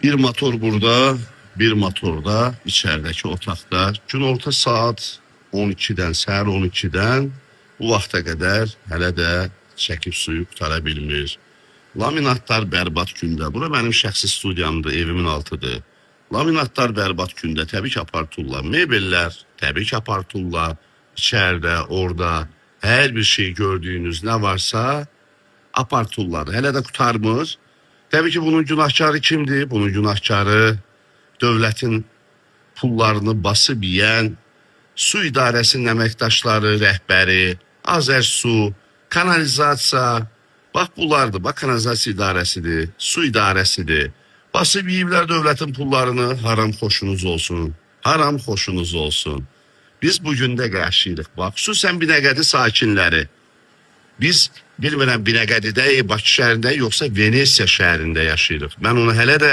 Bir motor burada, bir motor da içəridəki otaqda. Günorta saat 12-dən, səhər 12-dən bu vaxta qədər hələ də çəkib suyu qutara bilmir. Laminatlar bərbad gündə. Bura mənim şəxsi studiyamdır, evimin altıdır. Laminatlar bərbad gündə, təbii ki, apartulla. Mebellər təbii ki, apartulla. İçəridə, orada hər bir şey gördüyünüz nə varsa apartulladır. Hələ də qurtarmır. Təbii ki, bunun günahkarı kimdir? Bunun günahkarı dövlətin pullarını basıb yeyən su idarəsinin əməkdaşları, rəhbəri, Azərsu, kanalizasiya, bax bunlardır. Bax kanalizasiya idarəsidir, su idarəsidir. Basıb yeyiblər dövlətin pullarını, haram xoşunuz olsun. Haram xoşunuz olsun. Biz bu gündə qarşıyıq. Bax, xüsusən Binəqədi sakinləri. Biz bilmirəm Binəqədidəyik, Bakı şəhərində yoxsa Venesiya şəhərində yaşayırıq. Mən onu hələ də